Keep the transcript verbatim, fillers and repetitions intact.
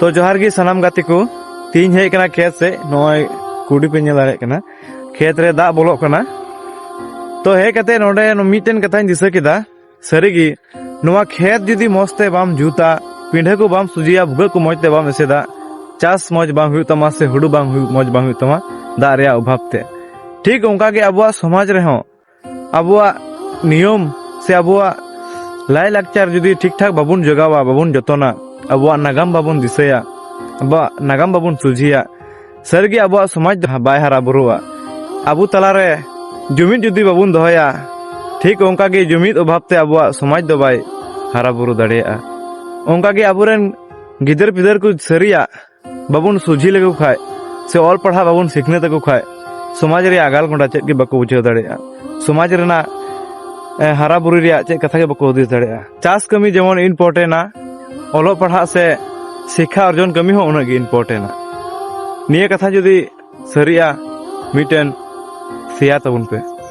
ᱛᱚ ᱡᱚᱦᱟᱨ ᱜᱮ ᱥᱟᱱᱟᱢ ᱜᱟᱛᱮ ᱠᱚ᱾ ᱛᱤᱦᱤᱧ ᱦᱮᱡ ᱠᱟᱱᱟ ᱠᱷᱮᱛ ᱥᱮᱫ, ᱱᱚᱜᱼᱚᱭ ᱠᱩᱰᱤ ᱯᱮ ᱧᱮᱞ ᱫᱟᱲᱮᱭᱟᱜ ᱠᱟᱱᱟ, ᱠᱷᱮᱛ ᱨᱮ ᱫᱟᱜ ᱵᱚᱞᱚᱜ ᱠᱟᱱᱟ᱾ ᱛᱚ ᱦᱮᱡ ᱠᱟᱛᱮ ᱱᱚᱰᱮ ᱢᱤᱫᱴᱮᱱ ᱠᱟᱛᱷᱟᱧ ᱫᱤᱥᱟᱹ ᱠᱮᱫᱟ, ᱥᱟᱹᱨᱤᱜᱮ ᱱᱚᱣᱟ ᱠᱷᱮᱛ ᱡᱩᱫᱤ ᱢᱚᱸᱡᱽ ᱛᱮ ᱵᱟᱢ ᱡᱩᱛᱟ, ᱯᱤᱰᱷᱟᱹ ᱠᱚ ᱵᱟᱢ ᱥᱚᱡᱷᱮᱭᱟ, ᱵᱷᱩᱜᱟᱹᱜ ᱠᱚ ᱢᱚᱸᱡᱽ ᱛᱮ ᱵᱟᱢ ᱮᱥᱮᱫᱟ, ᱪᱟᱥ ᱢᱚᱸᱡᱽ ᱵᱟᱝ ᱦᱩᱭᱩᱜ ᱛᱟᱢᱟ ᱥᱮ ᱦᱩᱲᱩ ᱵᱟᱝ ᱦᱩᱭᱩᱜ, ᱢᱚᱸᱡᱽ ᱵᱟᱝ ᱦᱩᱭᱩᱜ ᱛᱟᱢᱟ ᱫᱟᱜ ᱨᱮᱭᱟᱜ ᱚᱵᱷᱟᱵ ᱛᱮ᱾ ᱴᱷᱤᱠ ᱚᱱᱠᱟ ᱜᱮ ᱟᱵᱚᱣᱟᱜ ᱥᱚᱢᱟᱡᱽ ᱨᱮᱦᱚᱸ ᱟᱵᱚᱣᱟᱜ ᱱᱤᱭᱚᱢ ᱥᱮ ᱟᱵᱚᱣᱟᱜ ᱞᱟᱭᱼᱞᱟᱠᱪᱟᱨ ᱡᱩᱫᱤ ᱴᱷᱤᱠ ᱴᱷᱟᱠ ᱵᱟᱵᱚᱱ ᱡᱚᱜᱟᱣᱟ, ᱵᱟᱵᱚᱱ ᱡᱚᱛᱚᱱᱟ, ᱟᱵᱚᱣᱟᱜ ᱱᱟᱜᱟᱢ ᱵᱟᱵᱚᱱ ᱫᱤᱥᱟᱹᱭᱟ, ᱟᱵᱚᱣᱟᱜ ᱱᱟᱜᱟᱢ ᱵᱟᱵᱚᱱ ᱥᱚᱡᱷᱮᱭᱟ, ᱥᱟᱹᱨᱤᱜᱮ ᱟᱵᱚᱣᱟᱜ ᱥᱚᱢᱟᱡᱽ ᱫᱚ ᱵᱟᱭ ᱦᱟᱨᱟ ᱵᱩᱨᱩᱜᱼᱟ᱾ ᱟᱵᱚ ᱛᱟᱞᱟᱨᱮ ᱡᱩᱢᱤᱫ ᱡᱩᱫᱤ ᱵᱟᱵᱚᱱ ᱫᱚᱦᱚᱭᱟ, ᱴᱷᱤᱠ ᱚᱱᱠᱟᱜᱮ ᱡᱩᱢᱤᱫ ᱚᱵᱷᱟᱵ ᱛᱮ ᱟᱵᱚᱣᱟᱜ ᱥᱚᱢᱟᱡᱽ ᱫᱚ ᱵᱟᱭ ᱦᱟᱨᱟ ᱵᱩᱨᱩ ᱫᱟᱲᱮᱭᱟᱜᱼᱟ᱾ ᱚᱱᱠᱟᱜᱮ ᱟᱵᱚᱨᱮᱱ ᱜᱤᱫᱟᱹᱨ ᱯᱤᱫᱟᱹᱨ ᱠᱚ ᱥᱟᱹᱨᱤᱭᱟᱜ ᱵᱟᱵᱚᱱ ᱥᱚᱡᱷᱮ ᱞᱮᱠᱚ ᱠᱷᱟᱡ ᱥᱮ ᱚᱞ ᱯᱟᱲᱦᱟᱜ ᱵᱟᱵᱚᱱ ᱥᱤᱠᱷᱱᱟᱹᱛ ᱟᱠᱚ ᱠᱷᱟᱡ, ᱥᱚᱢᱟᱡᱽ ᱨᱮᱭᱟᱜ ᱟᱜᱟᱞ ᱜᱚᱸᱰᱟ ᱪᱮᱫ ᱜᱮ ᱵᱟᱠᱚ ᱵᱩᱡᱷᱟᱹᱣ ᱫᱟᱲᱮᱭᱟᱜᱼᱟ᱾ ᱥᱚᱢᱟᱡᱽ ᱨᱮᱱᱟᱜ, ᱮ, ᱦᱟᱨᱟ ᱵᱩᱨᱩ ᱨᱮᱭᱟᱜ ᱪᱮᱫ ᱠᱟᱛᱷᱟ ᱜᱮ ᱵᱟᱠᱚ ᱦᱩᱫᱤᱥ ᱫᱟᱲᱮᱭᱟᱜᱼᱟ᱾ ᱪᱟᱥ ᱠᱟᱹᱢᱤ ᱡᱮᱢᱚᱱ important ᱟ, ᱚᱞᱚᱜ ᱯᱟᱲᱦᱟᱜ ᱥᱮ ᱥᱤᱠᱠᱷᱟ ᱚᱨᱡᱚᱱ ᱠᱟᱹᱢᱤ ᱦᱚᱸ ᱩᱱᱟᱹᱜ ᱜᱮ important ᱟ᱾ ᱱᱤᱭᱟᱹ ᱠᱟᱛᱷᱟ ᱡᱩᱫᱤ ᱥᱟᱹᱨᱤᱜᱼᱟ, ᱢᱤᱫᱴᱮᱱ share ᱛᱟᱵᱚᱱ ᱯᱮ᱾